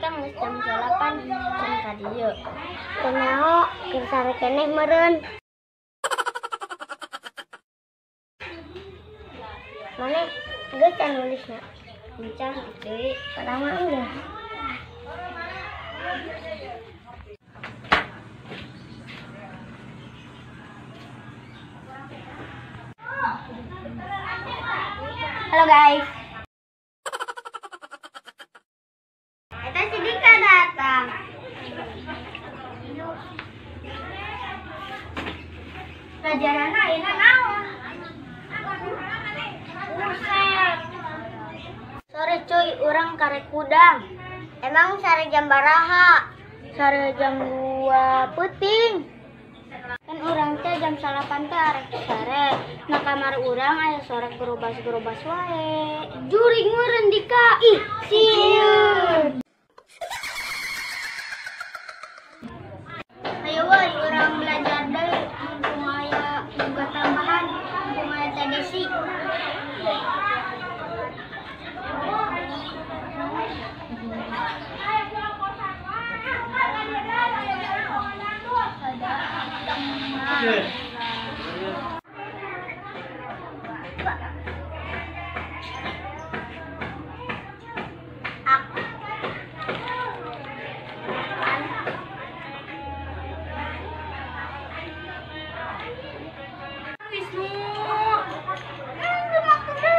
datang geus jam 8 can ka dieu. Teu nyaho keur sare keneh meureun. Maneh geus can nulisna? Encan deui, urang mah geus. Halo guys. Eta si Dika datang. Pelajaranna ayeuna naon? Buset. Sore cuy, urang karek kudang. Emang sare jam baraha? Sare jam 2 peuting. Kan urang teh jam 9 teh arek sare. Nah kamar urang aya sorak gerobas-gerobas wae. Jurig meureun Dika. Ih, sieun. Ayo woi, urang belajar deui mumpung aya tugas tambahan, mumpung aya Teh Desi. Wisnu.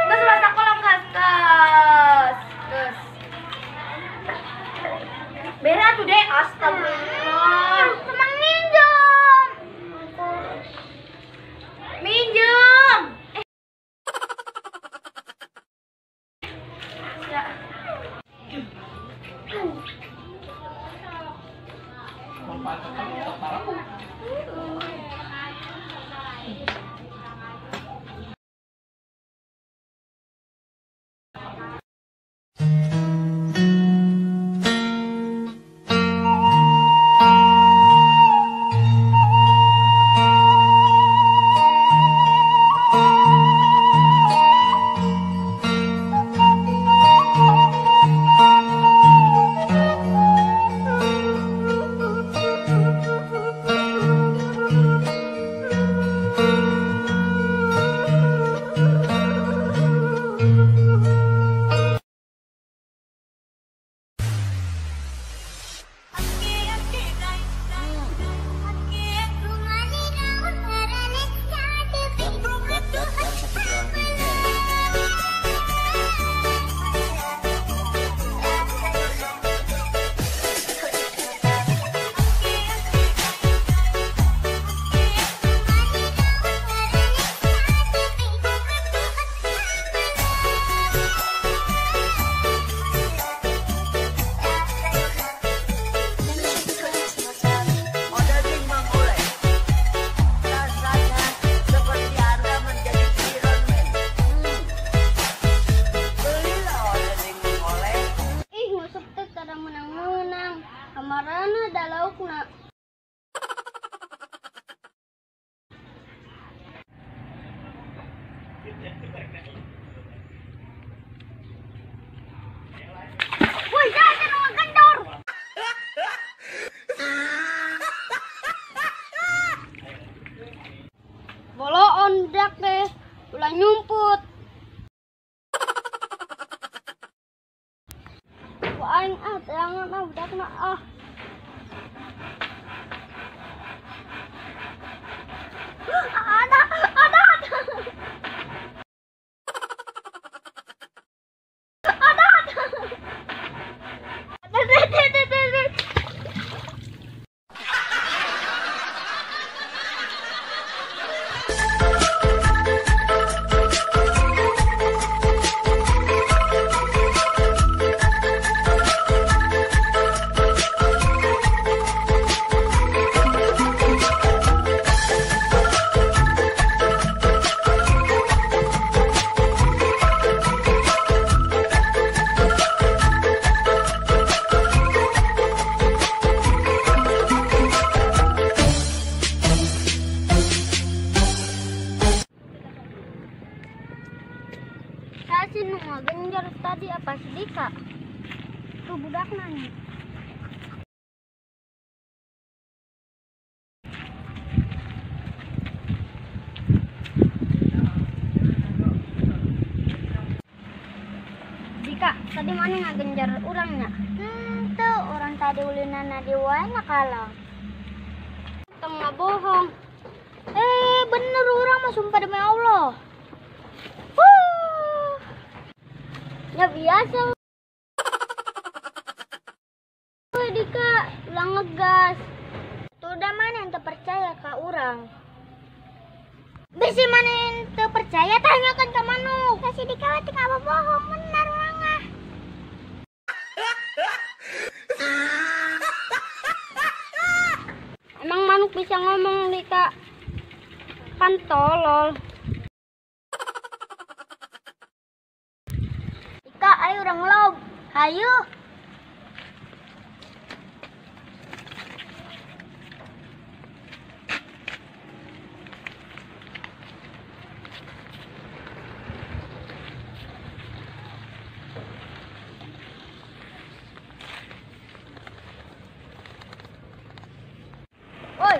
Geus ulah sakola geus. Geus. Bere atuh deh, astagfirullah. Teman minjem. Minjem. Ya. Menang-menang kamarana da laukna. Woi, jajan ngegendor. Boloon dak deh, ulah nyumput. Aing ah, terangan ah, budakna ah. Ada. Ada. Ada. Ada. Tadi apa si Dika? Tuh budak nanya. Dika, tadi mana ngagenjar urangnya? Tuh orang tadi ulinana di wae kalang. Tong bohong. Bener urang mah sumpah demi Allah. Ya biasa. Dika, ulang ngegas. Tuh udah mana yang terpercaya ka urang? Bisi mana yang terpercaya tanyakan ke manuk. Kasih Dika wae teu bohong, bener urang ah. Emang manuk bisa ngomong Dika? Kan tolol. Dika, ayo urang lob. Ayo. Oi,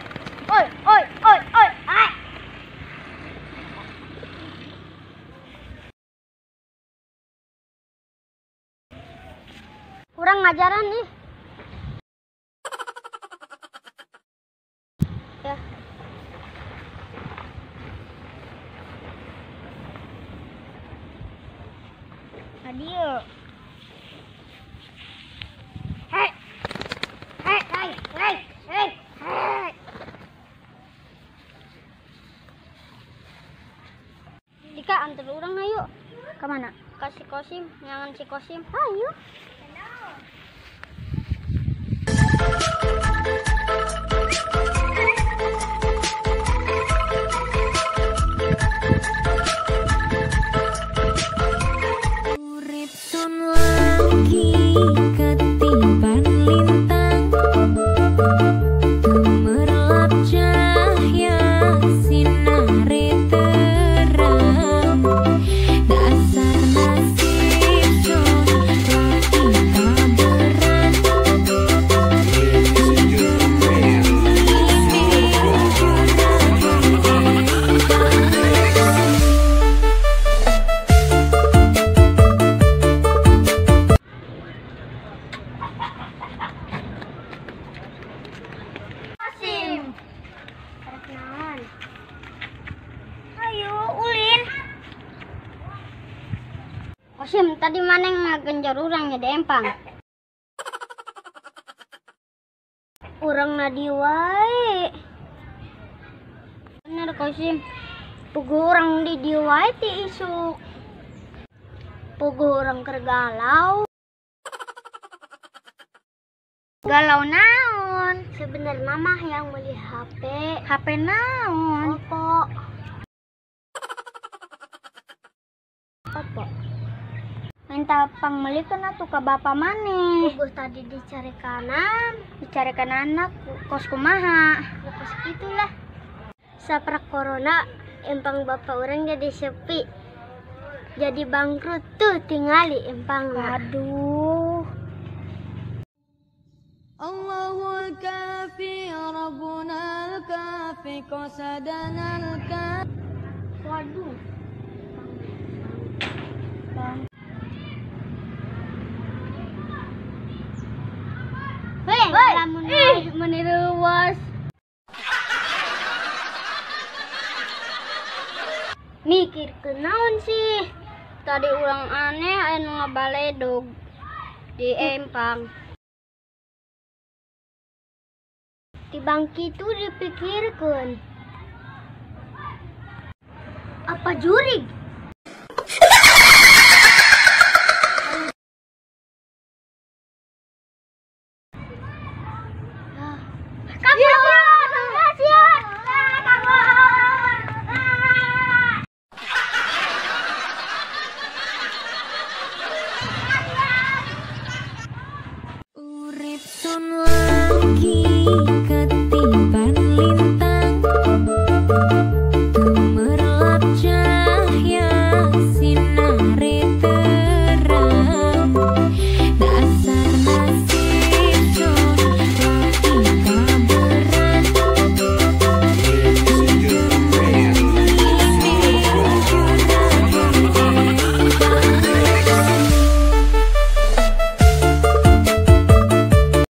oi, oi, oi, oi, ai. Kurang ngajaran nih. Ya. Adio. Hei. Hei, hei, hei, hei. Hei. Dika antar urang ayo. Kemana? Ke si Kosim, nyangan si Kosim. Ayo. Urip sun lagi ketiban lintang, gemerlap cahya sinare terang, dasar nasib sun lagi kabaran. Kosim. Karek naon? Ayo ulin. Kosim, tadi mana yang ngagenjar urang ya di empang? Urang nadi wae. Bener Kosim. Puguh urang di dieu wae ti isuk. Puguh urang keur galau. Galau naon? Sebenarnya mah yang beli HP. HP naon? Oppo. Oppo. Minta pangmelikeun atuh ka bapa maneh. Puguh tadi dicari kanan, dicari kanan kos kumaha? Ya, kos gitulah. Saprak corona empang bapak orang jadi sepi. Jadi bangkrut tuh tingali empang. Aduh. Allahul kafi, Rabbunal kafi, qasadanal kafi. Waduh. Bang. Hei, lamun meniruas. Mikir kenaon sih? Tadi urang aneh anu ngabaledog di empang. Di bangki itu dipikirkan. Apa jurig?